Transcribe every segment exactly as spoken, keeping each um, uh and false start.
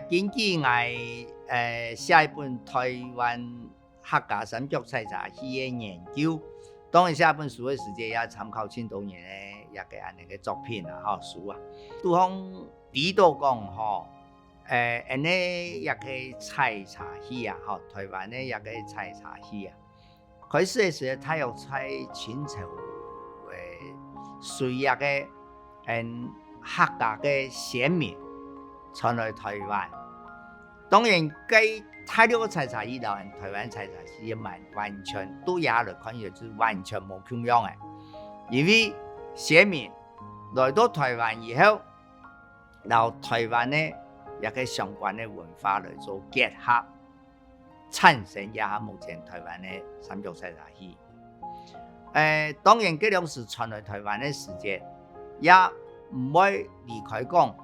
根據𠊎，呃，寫一本台灣客家三腳採茶戲个研究，當然寫本書个時節也參考盡多人个一個恁樣个作品啊，吼，書啊。拄好提到講吼，呃，恁樣一個採茶戲啊，吼，台灣个一個採茶戲啊， 開始个時節，大約在清朝个時節个，嗯，客家个先民傳來台灣。當然，該大陸个採茶戲摎台灣採茶戲完，完全對這來看，也係完全無共樣个。因為先民來到台灣以後，摎台灣个一個相關个文化來做結合， 產生這下目前台灣个三腳採茶戲。呃，當然，該量時傳來台灣个時節，也毋會離開講，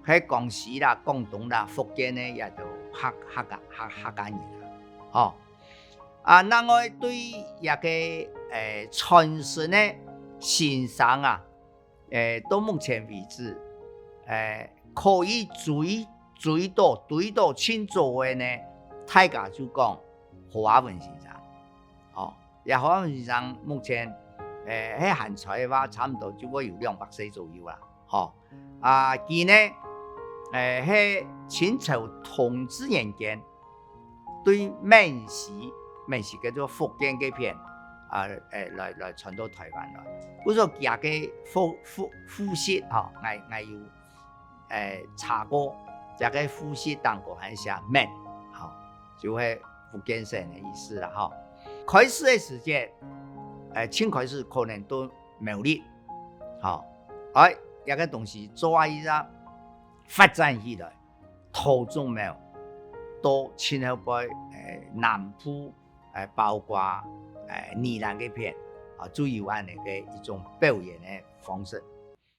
係江西啦、廣東啦、福建个這兜客，客家，客，客家人啊，吼。啊，另外對這個，呃，傳承个先生啊， 呃，到目前為止，呃，可以追，追到，追到盡早个呢，大家就講何阿文先生。哦，這何阿文先生目前，呃，係還在个話，差毋多就會有兩百歲左右啦。吼，啊，佢呢，呃，係清朝同治年間， 對閩西，閩西叫做福建該片，啊，誒，來，來傳到台灣來。故所佢个戶，戶，戶籍，吼，𠊎，𠊎有，誒，查過，佢个戶籍當中還寫閩，吼，就係福建省个意思啦，吼。開始个時節，誒，盡開始可能到苗栗，吼，哎，這個東西做啊一下發展起來， 桃竹苗到盡後背，誒，南部，誒，包括，誒，宜蘭該片，啊，就有恁樣个一種表演个方式。